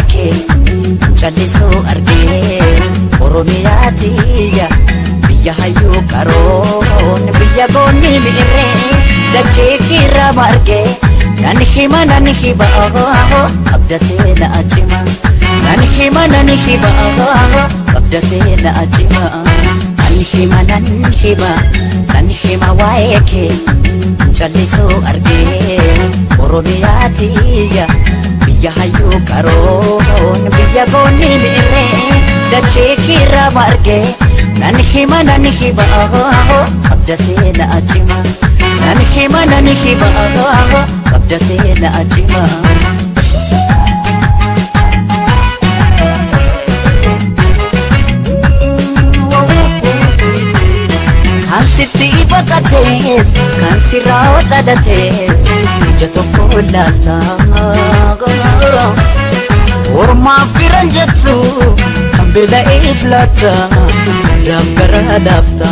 waa'ee kee callisuu argee Oromiyaa tiyya biyya hayyuu qaroon biyya goonni mi'irree dachee kiirra margee nan hima qabda seenaa cima nan hima qabda seenaa cima nan hima nan hima nan hima waa'ee kee callisuu argee Oromiyaa tiyya biyya hayyuu qaroon biyya goonni mi'irree dachee kiirra margee nan hima qabda seenaa cima nan hima qabda seenaa cima. Kan sitti baqatees kan sirraa dhalatees ija tokko laalta ormaaf firan jettu kan beela'eef laatta hundaaf gara laafta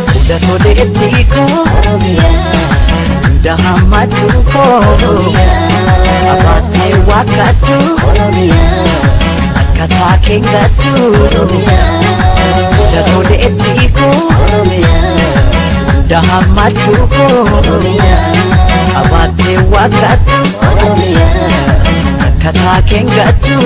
hunda toleetti koo hunda hammattu koo qabaattee waakkattu akkataa keengattu. Hunda toleetti koo hunda hammattu koo qabaattee waakkattu akkataa keengattu.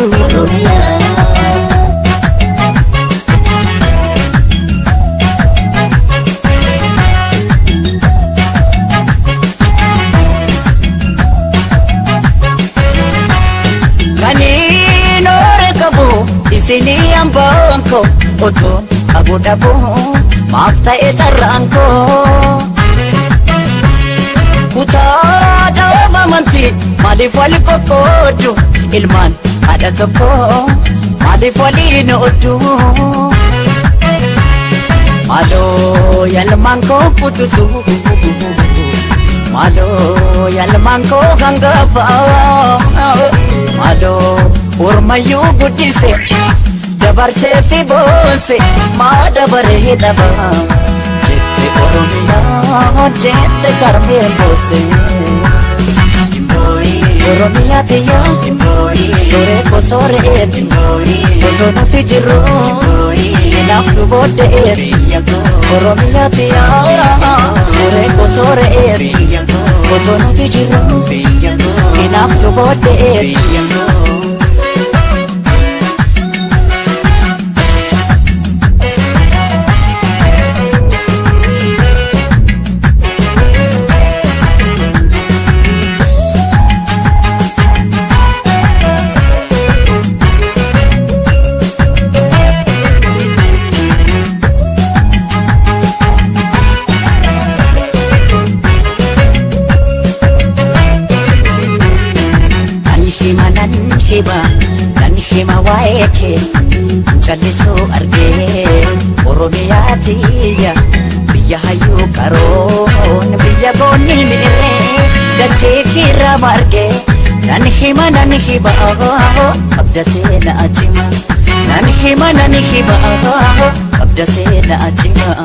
Kaniin oore qabu isinii hambaan koo otoon qabu dhabu maaf ta'e carraan koo. Kutaa dhaaba amantii maaliif wal qoqqooddu ilmaan haadha tokko maaliif waliin ooddu. Maaloo yaalmaan koo kutusu maaloo yaalmaan koo hangafa maaloo ormayyuu guddise dabarsee fi boonse maa dabaree dhaba jette Oromiyaa jette karmeen boose. Oromiyaa tiyya sooree koo sooreeti otoo nuti jirru hinaaftu booddeeti. Oromiyaa tiyya sooree koo sooreeti otoo nuti jirru hinaaftu booddeeti. Nan hima waa'ee kee callisuu argee Oromiyaa tiyya biyya hayyuu qaroon biyya goonni mi'irree dachee kiirra margee nan hima qabda seenaa cima nan hima qabda seenaa cima.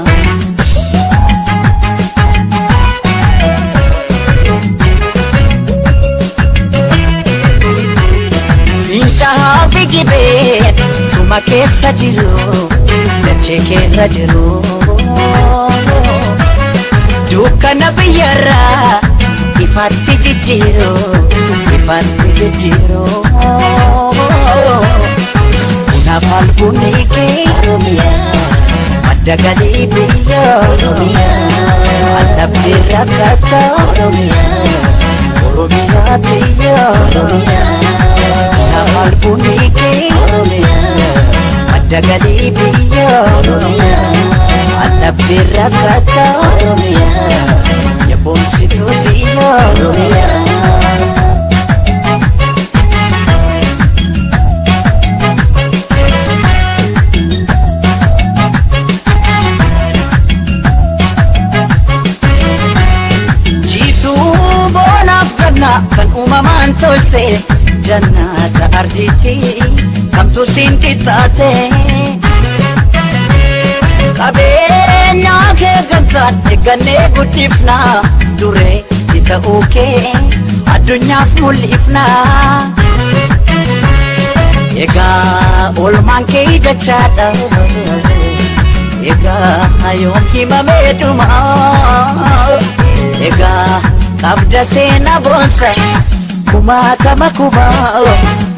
Fincaa'aa fi gibee suma keessa jiru dachee keerra jiru dukkana biyyarraa ifatti jijjiiru ifatti jijjiiru bunaaf albuunni kee madda galii biyya allabdee rakkata Oromiyaa tiyya. Bunaaf albuunni kee madda galii biyya allabdee rakkata yaboonsituu tiyya. Jiituu boonaaf ganna kan uumamaan tolte jannata arjiitti kamtu siin qixxaate. Qabeenya kee gamtaan eeggannee guddifnaa duree ta'uu kee Addunyaaf mul'ifna. Egaa oolmaan kee dachaadha. Egaa yoom himamee dhuma. Egaa qabda seenaa boonsa kumaatama kuma.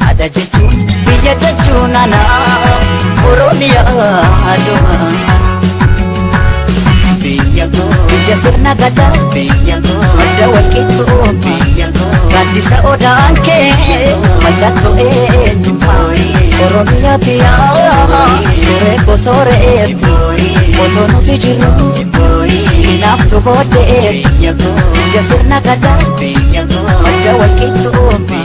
Ada jechuun biyya jechuun ana Oromiyaa dhuma. Biyya koo, Biyya sirna gadaa, biyya koo, madda walqixxummaa, biyya koo, gaaddisa odaan kee mallattoo eenyummaa. Oromiyaati yaa suuree kosooreetti, otoo nuti jirru hinaaftu booddeetti. Biyya koo, Biyya sirna gadaa, biyya koo, madda walqixxummaa,